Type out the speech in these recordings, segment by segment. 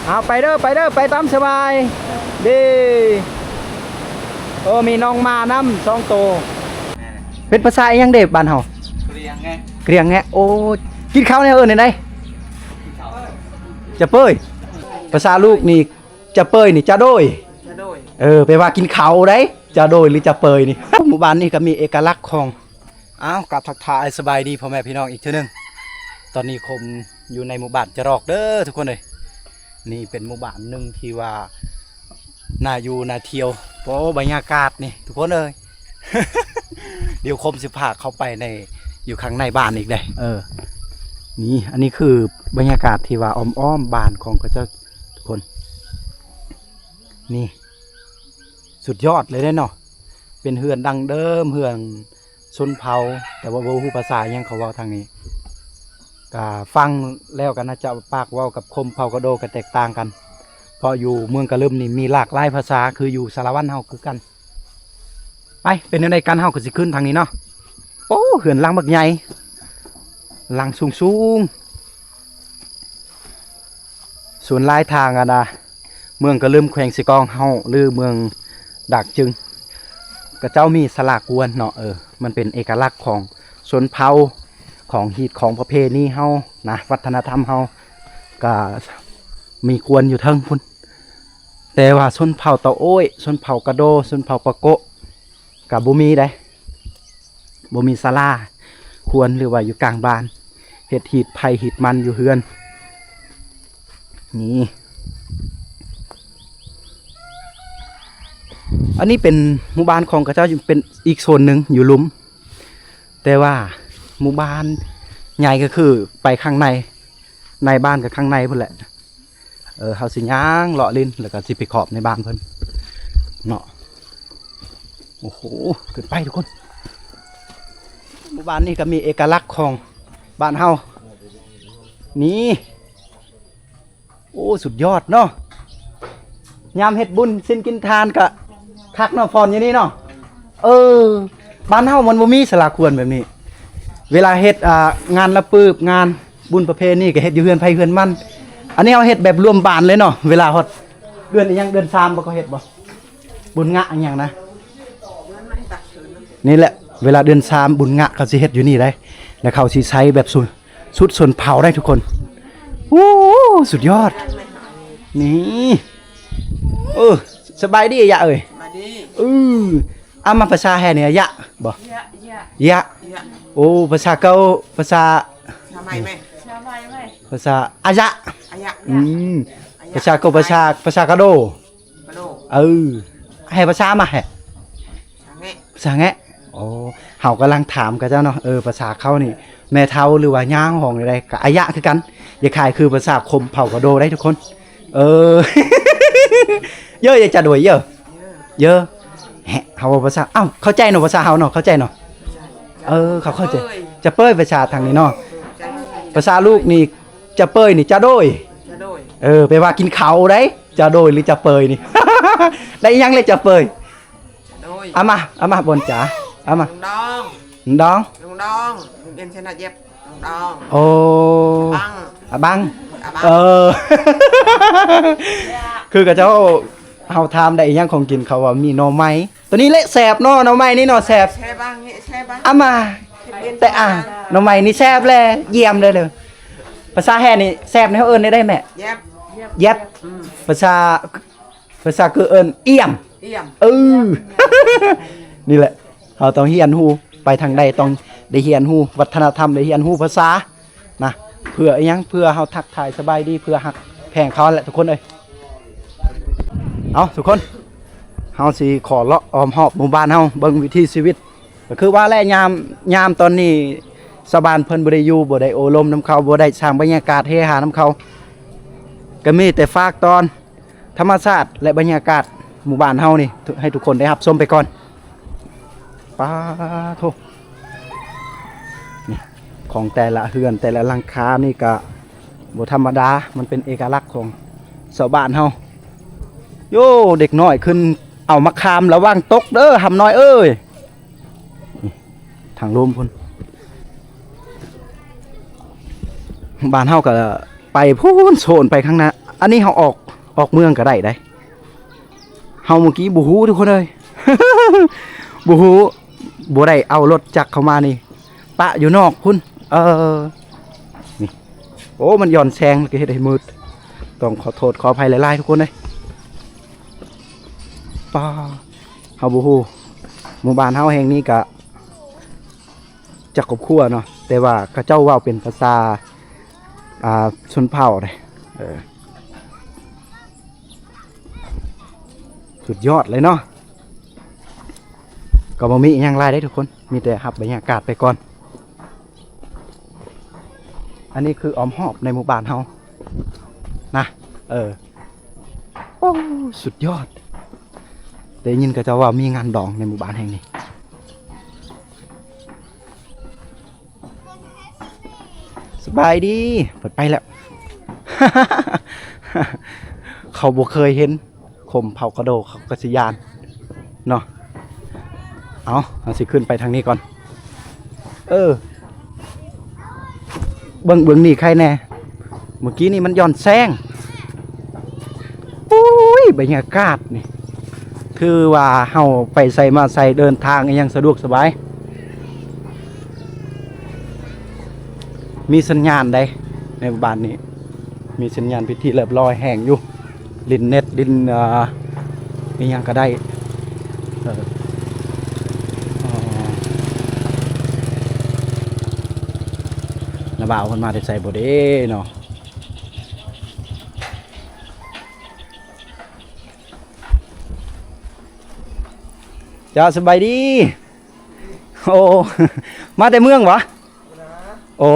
ເອົາໄປເດີ ໄປເດີ ໄປຕາມສະບາຍເດ້. ເອີ ມີນ້ອງໝານຳສອງໂຕ. ເປັນພາສາອີ່ຫຍັງເດ້ບ້ານເຮົາ? ກະເລຍງແງະ. ກະເລຍງແງະ. ໂອ້ ກິນເຂົ້າແນວເອີ້ນແນວໃດ? ຈະເປີຍ. ພາສາລູກນີ້ ຈະເປີຍນີ້ ຈະໂດຍ. ຈະໂດຍ. ເອີ ແປວ່າກິນເຂົ້າໃດ໋ ຈະໂດຍ ຫຼື ຈະເປີຍນີ້. ໝູ່ບ້ານນີ້ກໍມີເອກະລັກຂອງ ອ້າວ ກາບທັກທາຍສະບາຍດີພໍ່ແມ່ພີ່ນ້ອງອີກເທື່ອໜຶ່ງ. ຕອນນີ້ຄົມຢູ່ໃນໝູ່ບ້ານຈະລອກເດີທຸກຄົນເອີຍ. ນີ້ເປັນໝູ່ບ້ານໜຶ່ງທີ່ວ່າໜ້າຢູ່ໜ້າທ່ຽວ. ໂອ້ ບັນຍາກາດນີ້ທຸກຄົນເອີຍ. ດຽວຄົມຊິພາເຂົ້າໄປໃນ ຢູ່ຂ້າງໃນບ້ານອີກເດ້. ເອີ ນີ້ ອັນນີ້ຄືບັນຍາກາດທີ່ວ່າອ້ອມໆບ້ານຂອງເຂົາເຈົ້າ ທຸກຄົນ. ນີ້ ສຸດຍອດເລີຍເດ້ເນາະ. ເປັນເຮືອນດັ້ງເດີມ ເຮືອນຊົນເຜົ່າ ແຕ່ວ່າບໍ່ຮູ້ພາສາຫຍັງເຂົາເວົ້າທາງນີ້. ກະຟັງແລ້ວກໍໜ້າຈະປາກເວົ້າກັບຄົມເຜົ່າກະໂດກະແຕກຕ່າງກັນ ເພາະຢູ່ເມືອງກະລຶມນີ້ມີຫຼາກຫຼາຍພາສາ ຄືຢູ່ສາລະວັນເຮົາຄືກັນ. ໄປ ເປັນແນວໃດກັນ ເຮົາກໍຊິຂຶ້ນທາງນີ້ເນາະ. ໂອ້ ເຮືອນຫຼັງບັກໃຫຍ່ ຫຼັງສູງໆ. ສ່ວນຫຼາຍທາງອັນນະ ເມືອງກະລຶມ ແຂວງເຊກອງເຮົາ ຫຼື ເມືອງດາກຈຶງ ເຂົາເຈົ້າມີສາລາກວນເນາະ. ເອີ ມັນເປັນເອກະລັກຂອງຊົນເຜົ່າ ຂອງຮີດຂອງປະເພນີເຮົານະ ວັດທະນະທຳເຮົາ ກະມີກວນຢູ່ເທິງພຸ້ນ. ແຕ່ວ່າຊົນເຜົ່າຕາໂອ້ຍ ຊົນເຜົ່າກະໂດ ຊົນເຜົ່າປາໂກະ ກະບໍ່ມີໃດ ບໍ່ມີສາລາກວນ ຫຼືວ່າຢູ່ກາງບ້ານ ເຮັດຮີດໄຜ່ຮີດມັນຢູ່ເຮືອນ. ນີ້ ອັນນີ້ເປັນໝູ່ບ້ານຂອງເຂົາເຈົ້າ ເປັນອີກໂຊນໜຶ່ງຢູ່ລຸ່ມ. ແຕ່ວ່າໝູ່ບ້ານໃຫຍ່ກໍຄືໄປຂ້າງໃນ ໃນບ້ານກໍຂ້າງໃນພຸ້ນແຫຼະ. ເອີ ເຮົາຊິຍ່າງເລາະຫຼິ້ນ ແລ້ວກໍຊິໄປຂອບໃນບ້ານເພິ່ນເນາະ. ໂອ້ໂຫ ຂຶ້ນໄປທຸກຄົນ. ໝູ່ບ້ານນີ້ກໍມີເອກະລັກຂອງບ້ານເຮົາ ນີ້. ໂອ້ ສຸດຍອດເນາະ. ຍາມເຮັດບຸນສິນກິນທານກະຄັກເນາະ ຜ່ອນຢູ່ນີ້ເນາະ. ເອີ ບ້ານເຮົາມັນບໍ່ມີສາລາກວນແບບນີ້. ເວລາເຮັດ ອ່າ ງານລະປຶບ ງານບຸນປະເພນີກະເຮັດຢູ່ເຮືອນໃຜເຮືອນມັນ. ອັນນີ້ເຮົາເຮັດແບບລວມບ້ານເລີຍເນາະ. ເວລາຮອດເດືອນອີ່ຫຍັງ ເດືອນສາມບໍ່ ເຂົາເຮັດບໍ່ ບຸນງະອີ່ຫຍັງນະ. ນີ້ແຫຼະ ເວລາເດືອນສາມບຸນງະເຂົາຊິເຮັດຢູ່ນີ້ໄດ໋ ແລ້ວເຂົາຊິໃຊ້ແບບ ສຸດຊົນເຜົ່າໄດ໋ທຸກຄົນ. ໂອ້ ສຸດຍອດ. ນີ້ ເອີ ສະບາຍດີອາຍະເອີຍ. ສະບາຍດີ. ເອີ ອາ ມາພາສາແຮ່ນີ້ ອາຍະບໍ່? ຍະ ຍະ ຍະ ຍະ. ໂອ້ ພາສາເກົ່າ ພາສາ ພາສາໃໝ່ແມ່ ພາສາອາຍະ. ອາຍະ. ອືມ ອາຍະ ພາສາເກົ່າ ພາສາ ພາສາກະໂດ. ກະໂດ. ເອີ ແຮ່ພາສາມາແຮ່ ພາສາແງະ. ໂອ້ ເຮົາກຳລັງຖາມເຂົາເຈົ້າເນາະ. ເອີ ພາສາເຂົານີ້ ແມ່ເຖົ້າ ຫຼືວ່າຍ່າງ ຮ້ອງໄດ້ ກະອາຍະຄືກັນ. ຢ່າຄ້າຍຄືພາສາຄົມເຜົ່າກະໂດໄດ໋ທຸກຄົນ. ເອີ ເຢີ ຢ່າຈັດໄວ້ເຢີ ເຢີ. ແຮະ ເຮົາເວົ້າພາສາ ເອົ້າ ເຂົ້າໃຈເນາະ ພາສາເຮົາເນາະ ເຂົ້າໃຈເນາະ. ເອີ ເຂົາເຂົ້າໃຈ. ຈະເປີຍ ພາສາທາງນີ້ເນາະ. ພາສາລູກນີ້ ຈະເປີຍນີ້ ຈະໂດຍ. ເອີ ແປວ່າກິນເຂົ້າໄດ໋ ຈະໂດຍ ຫຼື ຈະເປີຍນີ້. ໄດ້ອີ່ຫຍັງແລະ ຈະເປີຍ? ໂດຍ. ເອົາມາ ເອົາມາ ບ່ອນຈາ ເອົາມາ. ລຸງດອງ ລຸງດອງ ລຸງດອງ ລຸງເອັນຊະນະເຈັບ ລຸງດອງ. ໂອ້ ອາບັງ ອາບັງ. ເອີ ຄືເຂົາເຈົ້າ ເຮົາຖາມໄດ້ອີ່ຫຍັງຂອງກິນ ເຂົາວ່າມີໜໍ່ໄມ້. ໂຕນີ້ແຫຼະແຊບເນາະ ໜໍ່ໄມ້ນີ້ເນາະ ແຊບ. ແຊບບັງ ແຊບບັງ. ເອົາມາ ແຕ່ ອ່າ ໜໍ່ໄມ້ນີ້ແຊບແຫຼະ ຢ້ຽມເລີຍເດີ. ພາສາແຮ່ນີ້ແຊບນີ້ເຮົາເອີ້ນແນວໃດແມ່? ແຢບ ແຢບ. ອືມ ພາສາ ພາສາຄືເອີ້ນ ອຽມ ອຽມ. ເອີ ນີ້ແຫຼະ ເຮົາຕ້ອງຮຽນຮູ້ ໄປທາງໃດຕ້ອງໄດ້ຮຽນຮູ້ວັດທະນະທຳ ໄດ້ຮຽນຮູ້ພາສານະ. ເພື່ອອີ່ຫຍັງ? ເພື່ອເຮົາທັກທາຍສະບາຍດີ ເພື່ອຮັກແພງເຂົາຫັ້ນແຫຼະທຸກຄົນເອີຍ. ເອົາ ທຸກຄົນ ເຮົາຊິຂໍເລາະອ້ອມຮອບໝູ່ບ້ານເຮົາ ເບິ່ງວິຖີຊີວິດ. ກໍຄືວ່າແຫຼະ ຍາມ ຍາມຕອນນີ້ ຊາວບ້ານເພິ່ນບໍ່ໄດ້ຢູ່ ບໍ່ໄດ້ໂອ້ລົມນຳເຂົາ ບໍ່ໄດ້ສ້າງບັນຍາກາດເຮຮານຳເຂົາ ກໍມີແຕ່ຝາກຕອນ ທຳມະຊາດ ແລະ ບັນຍາກາດໝູ່ບ້ານເຮົານີ້ ໃຫ້ທຸກຄົນໄດ້ຮັບຊົມໄປກ່ອນ. ປາໂທ ນີ້ ຂອງແຕ່ລະເຮືອນ ແຕ່ລະຫຼັງຄານີ້ກະບໍ່ທຳມະດາ ມັນເປັນເອກະລັກຂອງຊາວບ້ານເຮົາ. ໂຢ ເດັກນ້ອຍຂຶ້ນເອົາໝາກຂາມ ລະວັງຕົກເດີ ຫຳນ້ອຍເອີຍ. ນີ້ ທາງລົມພຸ້ນ ບ້ານເຮົາກະ ໄປພຸ້ນ ໂຊນໄປຂ້າງໜ້າ. ເ ອັນນີ້ເຮົາອອກ ອອກເມືອງກໍໄດ້ໃດ໋. ເຮົາເມື່ອກີ້ບໍ່ຮູ້ທຸກຄົນເອີຍ ບໍ່ຮູ້ ບໍ່ໄດ້ເອົາລົດຈັກເຂົ້າມານີ້ ປະຢູ່ນອກພຸ້ນ. ເອີ ນີ້ ໂອ້ ມັນຍ້ອນແສງ ແລ້ວກໍເຮັດໃຫ້ມືດ ຕ້ອງຂໍໂທດຂໍອະໄພຫຼາຍໆ ທຸກຄົນເອີຍ. ປ້າ ເຮົາບໍ່ຮູ້ ໝູ່ບ້ານເຮົາແຫ່ງນີ້ກະຈັກຄອບຄົວເນາະ ແຕ່ວ່າເຂົາເຈົ້າເວົ້າເປັນພາສາ ອ່າ ຊົນເຜົ່າເດ້. ເອີ ສຸດຍອດເລີຍເນາະ. ກໍບໍ່ມີອີ່ຫຍັງຫຼາຍເດ້ທຸກຄົນ ມີແຕ່ຮັບບັນຍາກາດໄປກ່ອນ. ອັນນີ້ຄືອ້ອມຮອບໃນໝູ່ບ້ານເຮົານະ. ເອີ ໂອ້ ສຸດຍອດ. ໄດ້ຍິນເຂົາເຈົ້າວ່າມີງານດອງໃນໝູ່ບ້ານແຫ່ງນີ້. ສະບາຍດີ ເພິ່ນໄປແລ້ວ. ເຂົາບໍ່ເຄີຍເຫັນຄົມເຜົ່າກະໂດ ເຂົາກໍຊິຢ້ານເນາະ. ເອົາ ເຮົາຊິຂຶ້ນໄປທາງນີ້ກ່ອນ. ເອີ ເບິ່ງ ເບິ່ງນີ້ໃຄແດ່. ເມື່ອກີ້ນີ້ມັນຍ້ອນແສງ. ໂອ້ຍ ບັນຍາກາດນີ້ ຖືວ່າເຮົາໄປໃສມາໃສ ເດີນທາງອີ່ຫຍັງສະດວກສະບາຍ. ມີສັນຍານໃດ໋ ໃນບ້ານນີ້ ມີສັນຍານເປັນທີ່ຮຽບຮ້ອຍແຮງຢູ່. ຫຼິ້ນເນັດ ຫຼິ້ນ ເອີ ອີ່ຫຍັງກໍໄດ້. ເອີ ອໍ ນ້າບ່າວເພິ່ນມາແຕ່ໃສບໍ່ເດ້ເນາະ? ເຈົ້າ ສະບາຍດີ. ໂອ້ ມາແຕ່ເມືອງຫວາ? ໂອ້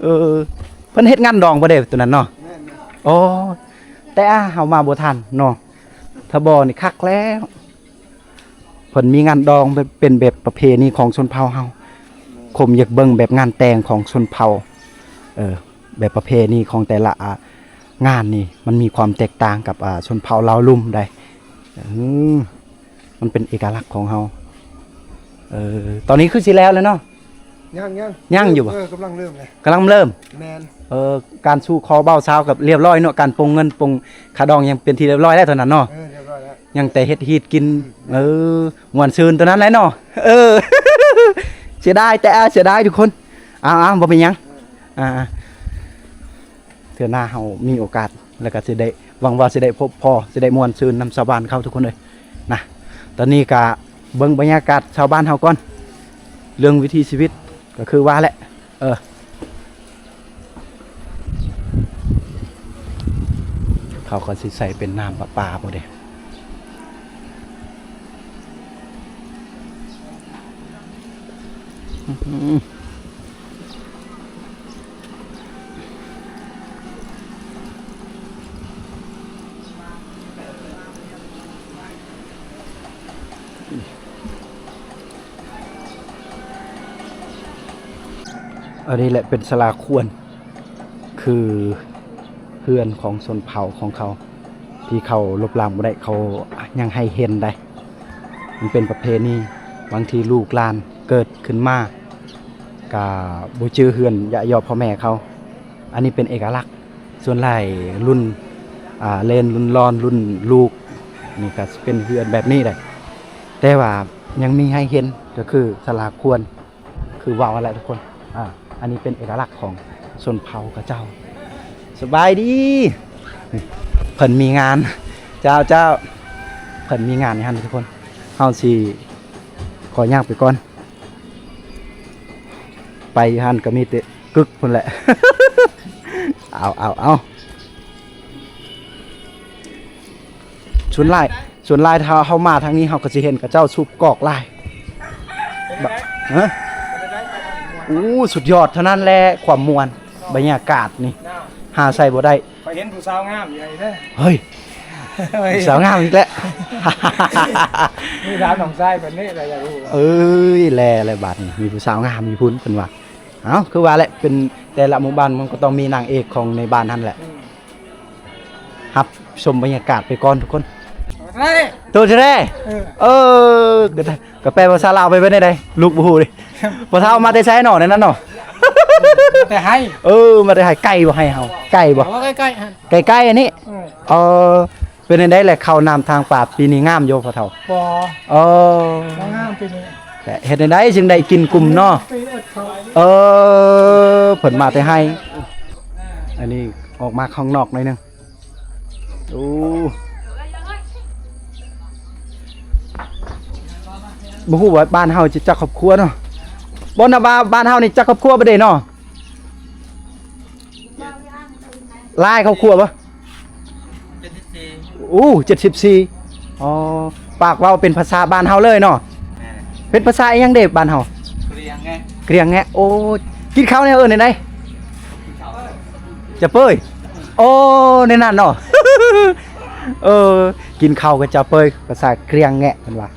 ເອີ ເພິ່ນເຮັດງານດອງບໍ່ເດ້ໂຕນັ້ນເນາະ? ແມ່ນໆ. ໂອ້ ແຕ່ເຮົາມາບໍ່ທັນເນາະ ຖ້າບໍ່ນີ້ຄັກແລ້ວ. ເພິ່ນມີງານດອງ ເປັນແບບປະເພນີຂອງຊົນເຜົ່າເຮົາ. ຄົມຢາກເບິ່ງແບບງານແຕ່ງຂອງຊົນເຜົ່າ ເອີ ແບບປະເພນີຂອງແຕ່ລະ ອ່າ ງານນີ້ ມັນມີຄວາມແຕກຕ່າງກັບ ອ່າ ຊົນເຜົ່າລາວລຸ່ມໃດ໋. ເອີ ມັນເປັນເອກະລັກຂອງເຮົາ. ເອີ ຕອນນີ້ຄືຊິແລ້ວແລ້ວເນາະ? ຍັງໆ ຍັງຢູ່ບໍ່? ເອີ ກຳລັງເລີ່ມເລີຍ ກຳລັງເລີ່ມ. ແມ່ນ. ເອີ ການສູ່ຂໍບ່າວສາວກໍລຽບຮ້ອຍເນາະ ການປົງເງິນປົງຄ່າດອງຫຍັງເປັນທີ່ລຽບຮ້ອຍແລ້ວເທົ່ານັ້ນເນາະ? ເອີ ລຽບຮ້ອຍແລ້ວ ຍັງແຕ່ເຮັດຮີດກິນ. ອືມ ເອີ ມ່ວນຊື່ນຕົວນັ້ນແຫຼະເນາະ. ເອີ ເສຍດາຍ ແຕ່ເສຍດາຍທຸກຄົນ. ເອົາໆ ບໍ່ເປັນຫຍັງ. ເອີ ອ່າ ເທື່ອໜ້າເຮົາມີໂອກາດ ແລ້ວກໍຊິໄດ້ ຫວັງວ່າຊິໄດ້ພົບພໍ້ ຊິໄດ້ມ່ວນຊື່ນນຳຊາວບ້ານເຂົາທຸກຄົນເອີຍນະ. ຕອນນີ້ກະເບິ່ງບັນຍາກາດຊາວບ້ານເຮົາກ່ອນ ເລື່ອງວິຖີຊີວິດກໍຄືວ່າແຫຼະ. ເອີ ເຂົາກໍຊິໃສ່ເປັນນ້ຳປະປາພຸ້ນເດ້. ອັນນີ້ແຫຼະເປັນສາລາຄວນ ຄືເຮືອນຂອງຊົນເຜົ່າຂອງເຂົາ ທີ່ເຂົາລົບລ້າງບໍ່ໄດ້ ເຂົາຍັງໃຫ້ເຫັນໄດ໋. ມັນເປັນປະເພນີ ບາງທີລູກຫຼານເກີດຂຶ້ນມາ ກະບໍ່ຈື່ເຮືອນຢາກຢອກພໍ່ແມ່ເຂົາ. ອັນນີ້ເປັນເອກະລັກ ສ່ວນຫຼາຍລຸ້ນ ອ່າ ເລນ ລຸ້ນຫຼອນ ລຸ້ນລູກ ນີ້ກະຊິເປັນເຮືອນແບບນີ້ໄດ໋ ແຕ່ວ່າຍັງມີໃຫ້ເຫັນ ກໍຄືສາລາຄວນ ຄືເວົ້າຫັ້ນແຫຼະທຸກຄົນ. ອ່າ ອັນນີ້ເປັນເອກະລັກຂອງຊົນເຜົ່າເຂົາເຈົ້າ. ສະບາຍດີ ເພິ່ນມີງານ ເຈົ້າ ເຈົ້າ ເພິ່ນມີງານຢູ່ຫັ້ນທຸກຄົນ. ເຮົາຊິຂໍຍ່າງໄປກ່ອນ ໄປຫັ້ນກໍມີແຕ່ກຶກພຸ້ນແຫຼະ. ເອົາ ເອົາ ເອົາ ສ່ວນຫຼາຍ ສ່ວນຫຼາຍຖ້າເຮົາມາທາງນີ້ ເຮົາກໍຊິເຫັນເຂົາເຈົ້າສູບກອກຫຼາຍ. ບະ ຮະ? ໂອ້ ສຸດຍອດເທົ່ານັ້ນແຫຼະ ຄວາມມ່ວນ ບັນຍາກາດນີ້ ຫາໃສ່ບໍ່ໄດ້. ຂ້ອຍເຫັນຜູ້ສາວງາມຢູ່ໃນເດີ. ເຮີ້ຍ ເຮີ້ຍ ຜູ້ສາວງາມອີກແລ້ວ. ມີຖາມນ້ອງຊາຍເພິ່ນນີ້ລະຢາກຮູ້. ເອີຍ ແລ້ວ ແລ້ວບາດນີ້ມີຜູ້ສາວງາມຢູ່ພຸ້ນເພິ່ນວ່າ. ເອົ້າ ຄືວ່າແຫຼະ ເປັນແຕ່ລະໝູ່ບ້ານມັນກໍຕ້ອງມີນາງເອກຂອງໃນບ້ານຫັ້ນແຫຼະ. ອືມ ຮັບຊົມບັນຍາກາດໄປກ່ອນທຸກຄົນ. ໂຕເທົ່າໃດ? ເອີ ເອີ ກໍ ກໍແປພາສາລາວໄປເປັນໃດ? ລູກບໍ່ຮູ້ເດ້. ພໍ່ເຖົ້າມາແຕ່ໃສເນາະ ໃນນັ້ນເນາະ? ແຕ່ໄຮ່ ເອີ ມາແຕ່ໄຮ່. ໃກ້ບໍ່ໄຮ່ເຮົາ? ໃກ້ບໍ່? ໃກ້ໆ ໃກ້ໆ ອັນນີ້. ເອີ ເປັນຈັ່ງໃດແຫຼະ ເຂົ້ານ້ຳທາງປ່າປີນີ້ງາມຢູ່ພໍ່ເຖົ້າ? ບໍ່ ເອີ ບໍ່ງາມປີນີ້. ແລະເຮັດຈັ່ງໃດຈຶ່ງໄດ້ກິນກຸ້ມເນາະ? ເອີ ເພິ່ນມາແຕ່ໄຮ່. ອັນນີ້ອອກມາຂ້າງນອກໜ້ອຍໜຶ່ງ. ໂອ້ ບໍ່ຮູ້ວ່າບ້ານເຮົາຊິຈັກຄອບຄົວເນາະ. ບໍ່ນະວ່າບ້ານເຮົານີ້ຈັກຄອບຄົວບໍ່ເດເນາະ? ຫຼາຍຄອບຄົວບໍ່? ເຈັດສິບສີ່. ໂອ້ ເຈັດສິບສີ່. ອໍ ປາກເວົ້າເປັນພາສາບ້ານເຮົາເລີຍເນາະ. ແມ່ນ. ເປັນພາສາອີ່ຫຍັງເດບ້ານເຮົາ? ກຣຽງແງະ. ກຣຽງແງະ. ໂອ້ ກິນເຂົ້າແນວເອີ້ນແນວໃດ? ຈະເປີຍ. ໂອ້ ແນວນັ້ນເນາະ. ເອີ ກິນເຂົ້າກັບຈະເປີຍ ພາສາກຣຽງແງະເພິ່ນວ່າ.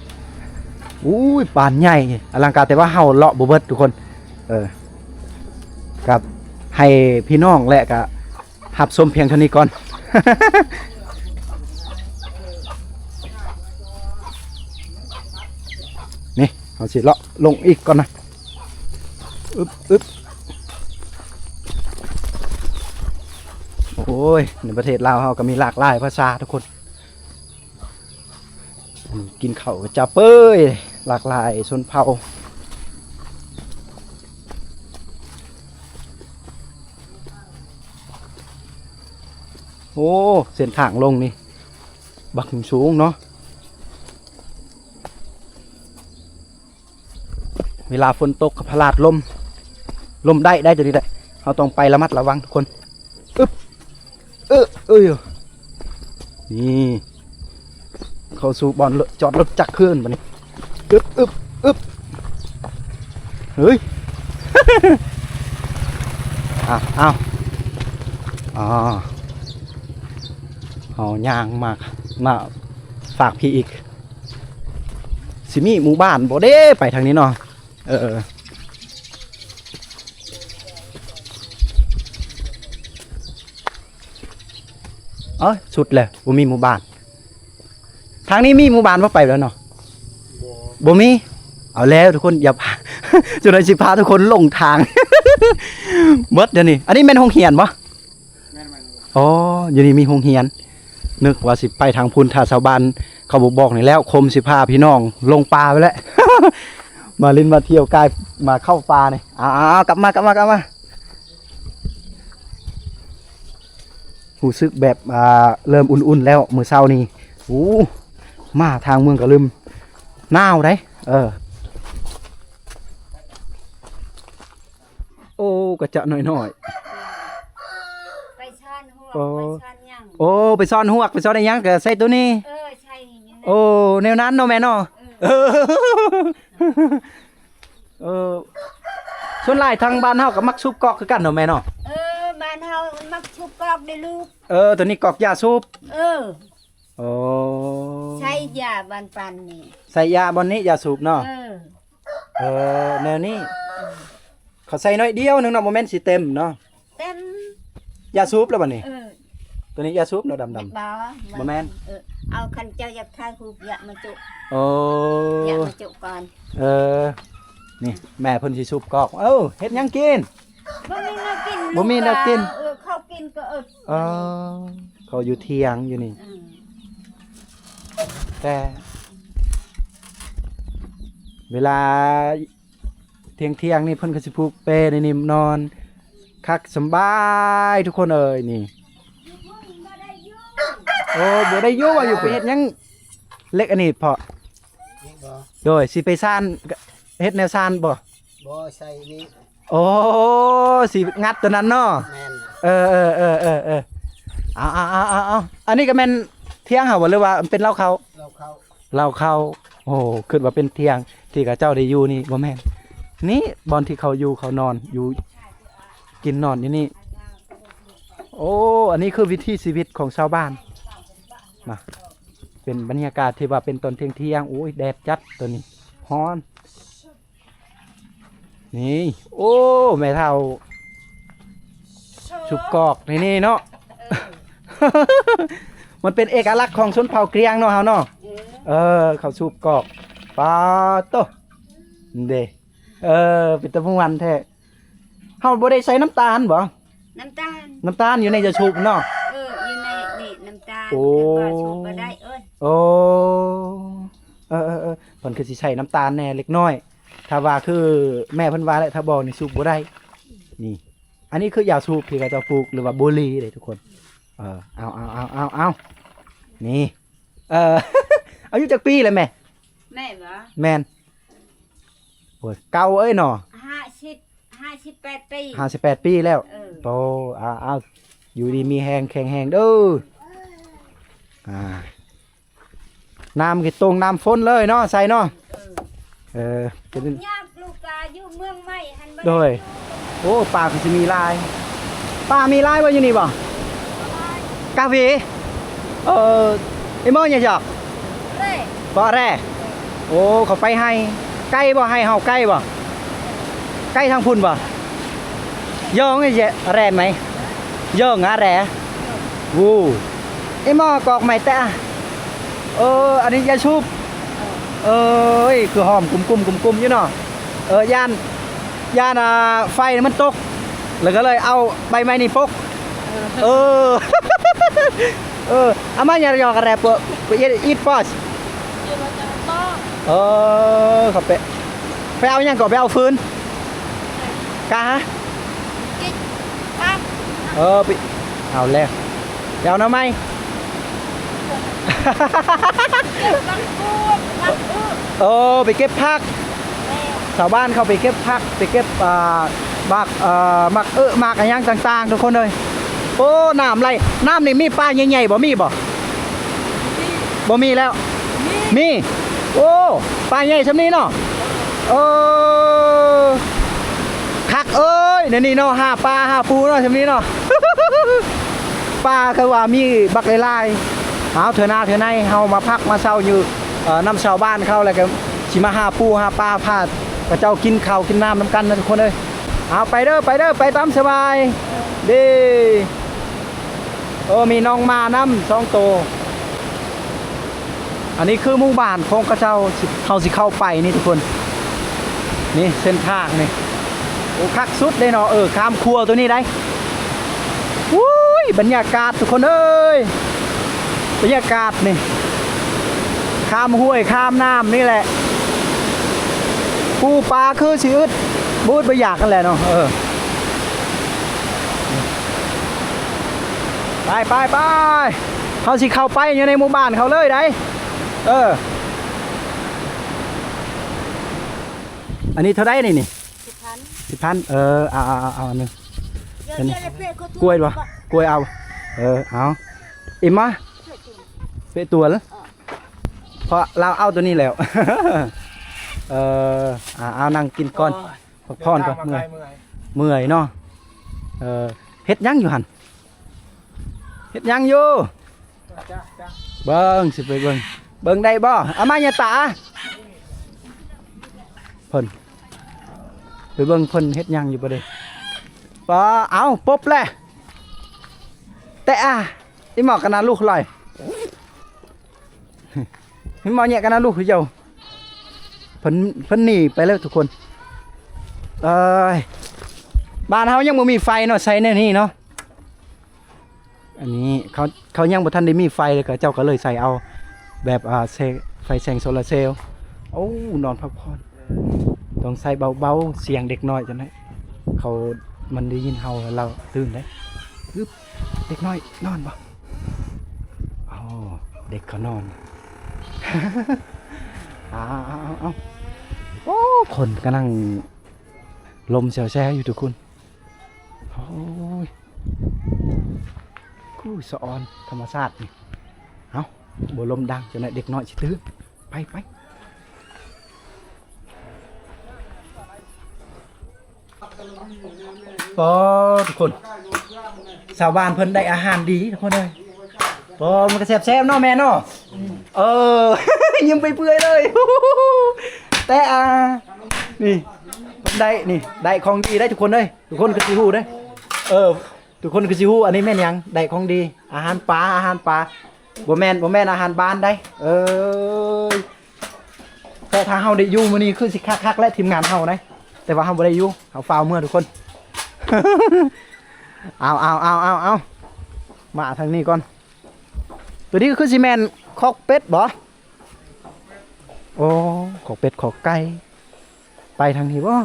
ໂອ້ຍ ບ້ານໃຫຍ່ອະລັງການ ແຕ່ວ່າເຮົາເລາະບໍ່ເບິດທຸກຄົນ. ເອີ ກັບໃຫ້ພີ່ນ້ອງແລະກະຮັບຊົມພຽງເທົ່ານີ້ກ່ອນ. ນີ້ ເຮົາຊິເລາະລົງອີກກ່ອນນະ. ອຶບ ອຶບ ໂອ້ຍ ໃນປະເທດລາວເຮົາກໍມີຫຼາກຫຼາຍພາສາທຸກຄົນ. ກິນເຂົ້າຈະເປີຍ ຫຼາກຫຼາຍຊົນເຜົ່າ. ໂອ້ ເສັ້ນທາງລົງນີ້ບັກສູງເນາະ. ເວລາຝົນຕົກກໍພະລາດລົມ ລົມໄດ້ ໄດ້ຕົວນີ້ແຫຼະ. ເຮົາຕ້ອງໄປລະມັດລະວັງທຸກຄົນ. ອຶບ ເອີ ເອີຍ ນີ້ ເຂົ້າສູ່ບ່ອນຈອດລົດຈັກຄືນບາດນີ້. ອຶບ ອຶບ ອຶບ ເຮີ້ຍ ອ້າວ ອ້າວ ອໍ ເຮົາຍ່າງມາ ມາຟາກພີ້ອີກ. ຊິມີໝູ່ບ້ານບໍ່ເດ້ ໄປທາງນີ້ເນາະ? ເອີ ເອີ ສຸດແລ້ວ ບໍ່ມີໝູ່ບ້ານ. ທາງນີ້ມີໝູ່ບ້ານບໍ່? ໄປແລ້ວເນາະ? ບໍ່ ບໍ່ມີ. ເອົາແລ້ວທຸກຄົນ ຢ່າພາ ຈົນໄດ້ຊິພາທຸກຄົນຫຼົງທາງເບິດດຽວນີ້. ອັນນີ້ແມ່ນໂຮງຮຽນບໍ່? ແມ່ນໆ ອໍ ຢູ່ນີ້ມີໂຮງຮຽນ. ນຶກວ່າຊິໄປທາງພຸ້ນ ຖ້າຊາວບ້ານເຂົາບໍ່ບອກນີ້ແລ້ວ ຄົມຊິພາພີ່ນ້ອງລົງປ່າໄປແລ້ວ ມາຫຼິ້ນມາທ່ຽວກາຍມາເຂົ້າປ່ານີ້. ເອົາໆ ກັບມາ ກັບມາ ກັບມາ. ຮູ້ສຶກແບບ ອ່າ ເລີ່ມອຸ່ນໆແລ້ວມື້ເຊົ້ານີ້. ໂອ້ ມາທາງເມືອງກະລຶມ ໜາວໃດ໋. ເອີ ໂອ້ ກະຈະນ້ອຍໆ ໄປຊ່ອນຮວກ ໂອ້ ໄປຊ່ອນຫຍັງ ໂອ້ ໄປຊ່ອນຮວກ ໄປຊ່ອນອີ່ຫຍັງກະໃສ່ໂຕນີ້. ເອີ ໃສ່ນີ້ແຫຼະ. ໂອ້ ແນວນັ້ນເນາະແມ່ເນາະ. ເອີ ເອີ ສ່ວນຫຼາຍທາງບ້ານເຮົາກໍມັກສູບກອກຄືກັນເນາະແມ່ເນາະ. ເອີ ບ້ານເຮົາມັກສູບກອກເດ້ລູກ. ເອີ ໂຕນີ້ກອກຢາສູບ. ເອີ ໂອ້ ໃສ່ຢາບ້ານປັນນີ້ ໃສ່ຢາບ່ອນນີ້ ຢາສູບເນາະ. ເອີ ເອີ ແນວນີ້ ເອີ ເຂົາໃສ່ໜ້ອຍດຽວໜຶ່ງເນາະ ບໍ່ແມ່ນຊິເຕັມເນາະ. ເຕັມ ຢາສູບແລ້ວບັດນີ້. ເອີ ໂຕນີ້ຢາສູບເນາະ ດຳໆ. ບໍ່ ບໍ່ແມ່ນ. ເອີ ເອົາ ຄັນເຈົ້າຢາກຖ່າຍຮູບ ຢາມາຈຸ ໂອ້ ຢາມາຈຸກ່ອນ. ເອີ ນີ້ແມ່ເພິ່ນຊິສູບກອກ. ເອີ ເຮັດຫຍັງກິນ? ບໍ່ມີແນວກິນ ບໍ່ມີແນວກິນ. ເອີ ເຂົາກິນກໍອຶດ. ອໍ ເຂົາຢູ່ທ່ຽງຢູ່ນີ້. ອືມ ແຕ່ເວລາທ່ຽງໆນີ້ ເພິ່ນກໍຊິຜູກເປໃນນີ້ນອນ ຄັກສຳບາຍທຸກຄົນເອີຍນີ້. ໂອ້ ບໍ່ໄດ້ຢູ່ ວ່າຢູ່ໄປເຮັດຫຍັງເຫຼັກອັນນີ້ເພາະ? ນີ້ບໍ? ໂດຍ ຊິໄປສ້ານ ເຮັດແນວສ້ານບໍ? ບໍ່ ໃສ່ນີ້. ໂອ້ ຊິງັດຕົວນັ້ນເນາະ. ແມ່ນ. ເອີ ເອີ ເອີ ເອີ ເອີ ເອົາ ເອົາ ເອົາ ເອົາ ອັນນີ້ກໍແມ່ນທ່ຽງເຮົາບໍ ຫຼືວ່າເປັນເລົ້າເຂົ້າ? ເລົ້າເຂົ້າ. ເລົ້າເຂົ້າ. ໂອ້ ຄິດວ່າເປັນທ່ຽງທີ່ເຂົາເຈົ້າໄດ້ຢູ່ນີ້ ບໍ່ແມ່ນ. ນີ້ບ່ອນທີ່ເຂົາຢູ່ເຂົານອນ ຢູ່ກິນນອນຢູ່ນີ້. ໂອ້ ອັນນີ້ຄືວິຖີຊີວິດຂອງຊາວບ້ານນະ. ເປັນບັນຍາກາດທີ່ວ່າເປັນຕອນທ່ຽງໆ. ໂອ້ຍ ແດດຈັດໂຕນີ້ ຮ້ອນ. ນີ້ ໂອ້ ແມ່ເຖົ້າສູບກອກໃນນີ້ເນາະ. ເອີ ມັນເປັນເອກະລັກຂອງຊົນເຜົ່າກຽງເນາະ ເຮົາເນາະ. ເອີ ເອີ ເຂົາສູບກອກ. ປາໂຕ ເດ້. ເອີ ເປັນຕາມ່ວນແທ້. ເຮົາບໍ່ໄດ້ໃສ່ນ້ຳຕານບໍ່? ນ້ຳຕານ ນ້ຳຕານຢູ່ໃນຢາສູບເນາະ? ເອີ ຢູ່ໃນນີ້ນ້ຳຕານ. ໂອ້ ເພິ່ນວ່າສູບບໍ່ໄດ້ເອີຍ. ໂອ້ ເອີໆໆ ເພິ່ນຄືຊິໃສ່ນ້ຳຕານແດ່ເລັກນ້ອຍ ຖ້າວ່າຄືແມ່ເພິ່ນວ່າແຫຼະ ຖ້າບໍ່ນີ້ສູບບໍ່ໄດ້. ນີ້ ອັນນີ້ຄືຢາສູບທີ່ເຂົາເຈົ້າປູກ ຫຼືວ່າໂບລີເດ້ທຸກຄົນ. ເອີ ເອົາໆໆໆ ນີ້ ເອີ ອາຍຸຈັກປີແລ້ວແມ່? ແມ່ນບໍ່? ແມ່ນ. ໂອ້ຍ ເກົ່າເອີຍເນາະ. ຫ້າສິບ ຫ້າສິບແປດປີ ຫ້າສິບແປດປີແລ້ວ. ເອີ ໂຕ ເອົາໆ ຢູ່ດີມີແຮງ ແຂງແຮງເດີ. ອ່າ ນ້ຳກິຕົງນ້ຳຝົນເລີຍເນາະ ໃສ່ເນາະ. ເອີ ເອີ ເປັນ ຍາກລູກກາຢູ່ເມືອງໃໝ່ຫັ້ນ. ໂດຍ ໂອ້ ປາຄືຊິມີຫຼາຍ. ປາມີຫຼາຍບໍ່ຢູ່ນີ້ບໍ່? ກາເຟ. ເອີ ເອໂມຍາຈອກ ເຣ ບໍ່ແຣ. ໂອ້ ເຂົາໄປໄຮ່ ໄກບໍ່? ໄຮ່ເຮົາໄກບໍ່? ໄກທາງພຸ້ນບໍ່? ຢອງແຣໄໝ? ຢອງອາແຣ. ໂອ້ ເອໂມຍກອກໄມ້ແຕະ. ເອີ ອັນນີ້ຢາສູບ. ເອີຍ ຄືຫອມກຸ້ມໆ ກຸ້ມໆ ຢູ່ເນາະ. ເອີ ຢ້ານ ຢ້ານ ອ່າ ໄຟມັນຕົກ ແລ້ວກໍເລີຍເອົາໃບໄມ້ນີ້ປົກ. ເອີ ເອີ ອາມາຍາຢອກກະແຣປະ ປະເອດ ອີດປອດ. ເອີ ເຂົາໄປ ໄປເອົາຫຍັງກໍໄປເອົາຟືນ. ກະຫາ ເອີ ໄປ ເອົາແລ້ວ ໄປເອົາໜໍ່ໄມ້. ເກັບຜັກກູດ ຜັກອຶ. ໂອ້ ໄປເກັບຜັກ. ຊາວບ້ານເຂົາໄປເກັບຜັກ ໄປເກັບ ອ່າ ໝາກ ເອີ ໝາກອຶ ໝາກອີ່ຫຍັງຕ່າງໆ ທຸກຄົນເອີຍ. ໂອ້ ນ້ຳໄຫຼ. ນ້ຳນີ້ມີປາໃຫຍ່ໆບໍ່? ມີບໍ່? ບໍ່ມີແລ້ວ. ມີ. ໂອ້ ປາໃຫຍ່ຊ່ຳນີ້ເນາະ. ເອີ ຄັກເອີຍ ແນວນີ້ເນາະ ຫາປາຫາປູເນາະ ຊ່ຳນີ້ເນາະ. ປາຄືວ່າມີບັກຫຼາຍໆ. ເອົາ ເທື່ອໜ້າເທື່ອໃນເຮົາມາພັກມາເຊົາຢູ່ ເອີ ນຳຊາວບ້ານເຂົາ ແລ້ວກໍຊິມາຫາປູຫາປາ ພາເຂົາເຈົ້າກິນເຂົ້າກິນນ້ຳນຳກັນນະທຸກຄົນເອີຍ. ເອົາ ໄປເດີ ໄປເດີ ໄປຕາມສະບາຍເດີ. ໂອ້ ມີນ້ອງໝານຳສອງໂຕ. ອັນນີ້ຄືໝູ່ບ້ານຂອງເຂົາເຈົ້າ ເຮົາຊິເຂົ້າໄປນີ້ທຸກຄົນ. ນີ້ເສັ້ນທາງນີ້ ໂອ້ ຄັກສຸດເດ້ເນາະ. ເອີ ຂ້າມຂົວໂຕນີ້ໄດ໋. ອຸ້ຍ ບັນຍາກາດທຸກຄົນເອີຍ ບັນຍາກາດນີ້ ຂ້າມຫ້ວຍຂ້າມນ້ຳນີ້ແຫຼະ. ປູປາຄືຊິອຶດ ບໍ່ອຶດບໍ່ຢາກຫັ້ນແຫຼະເນາະ. ເອີ ໄປ ໄປ ໄປ ເຮົາຊິເຂົ້າໄປຢູ່ໃນໝູ່ບ້ານເຂົາເລີຍໄດ໋. ເອີ ອັນນີ້ເທົ່າໃດນີ້? ນີ້ ສິບພັນ ສິບພັນ. ເອີ ເອົາ ເອົາ ເອົາ ເອົາອັນໜຶ່ງ. ອັນນີ້ ກວຍບໍ່? ກວຍເອົາ. ເອີ ເອົາ ອີມາ ເປະຕົວລະ ເພາະລາວເອົາໂຕນີ້ແລ້ວ. ເອີ ອ່າ ເອົານັ່ງກິນກ່ອນ ໂອ້ຍ ພັກຜ່ອນກ່ອນ. ເມື່ອຍ ເມື່ອຍ ເມື່ອຍເນາະ. ເອີ ເຮັດຫຍັງຢູ່ຫັ້ນ? ເຮັດຫຍັງຢູ່? ເບິ່ງ ຊິໄປເບິ່ງ ເບິ່ງໄດ້ບໍ່? ອາມາຍາຕາ ເພິ່ນ ໄປເບິ່ງເພິ່ນເຮັດຫຍັງຢູ່ບໍ່ເດ້. ປາ ເອົາ ປົບແຫຼະ ແຕະອາ ອີໝໍກະນາລູກລອຍ ອີໝໍແຍະກະນາລູກເຈົ້າ. ເພິ່ນ ເພິ່ນໜີໄປແລ້ວທຸກຄົນ. ເອີຍ ບ້ານເຮົາຍັງບໍ່ມີໄຟເນາະ ໃຊ້ແນວນີ້ເນາະ. ອັນນີ້ເຂົາ ເຂົາຍັງບໍ່ທັນໄດ້ມີໄຟ ເຂົາເຈົ້າກໍເລີຍໃສ່ເອົາແບບ ອ່າ ແສງ ໄຟແສງໂຊລາເຊວ. ໂອ້ ນອນພັກຜ່ອນ ຕ້ອງໃສ່ເບົາໆ ສຽງເດັກນ້ອຍຈັ່ງໃດ ເຂົາ ມັນໄດ້ຍິນເຮົາລາວຕື່ນເດ້. ອຶບ ເດັກນ້ອຍນອນບໍ່? ອໍ ເດັກເຂົານອນ. ເອົາໆໆໆ ໂອ້ ຄົນກຳລັງລົມແຊວໆຢູ່ທຸກຄົນ. ໂອ້ຍ ກູສະອອນທຳມະຊາດນີ້. ເອົ້າ ບໍ່ລົມດັງ ຈັ່ງໃດເດັກນ້ອຍຊິຕື່ນ. ໄປ ໄປ ປາ ທຸກຄົນ ຊາວບ້ານເພິ່ນໄດ້ອາຫານດີທຸກຄົນເອີຍ. ປາ ມັນກໍແຊບໆເນາະແມ່ເນາະ. ເອີ ຍິ້ມໄປເປື່ອຍເລີຍ. ແຕ່ ອ່າ ນີ້ ໄດ້ ນີ້ ໄດ້ຂອງດີໄດ໋ທຸກຄົນເອີຍ. ທຸກຄົນກໍຊິຮູ້ເດ້ ເອີ ທຸກຄົນກໍຊິຮູ້ ອັນນີ້ແມ່ນຫຍັງ? ໄດ້ຂອງດີ ອາຫານປາ ອາຫານປາ ບໍ່ແມ່ນ ບໍ່ແມ່ນອາຫານບ້ານໃດ໋. ເອີຍ ແຕ່ຖ້າເຮົາໄດ້ຢູ່ມື້ນີ້ຄືຊິຄັກໆແຫຼະ ທີມງານເຮົາໃດ໋ ແຕ່ວ່າເຮົາບໍ່ໄດ້ຢູ່ ເຮົາຟ້າວເມືອທຸກຄົນ. ເອົາ ເອົາ ເອົາ ເອົາ ເອົາ ມາທາງນີ້ກ່ອນ. ໂຕນີ້ກໍຄືຊິແມ່ນຄອກເປັດບໍ? ໂອ້ ຂອກເປັດຂອກໄກ່ ໄປທາງນີ້ບໍ?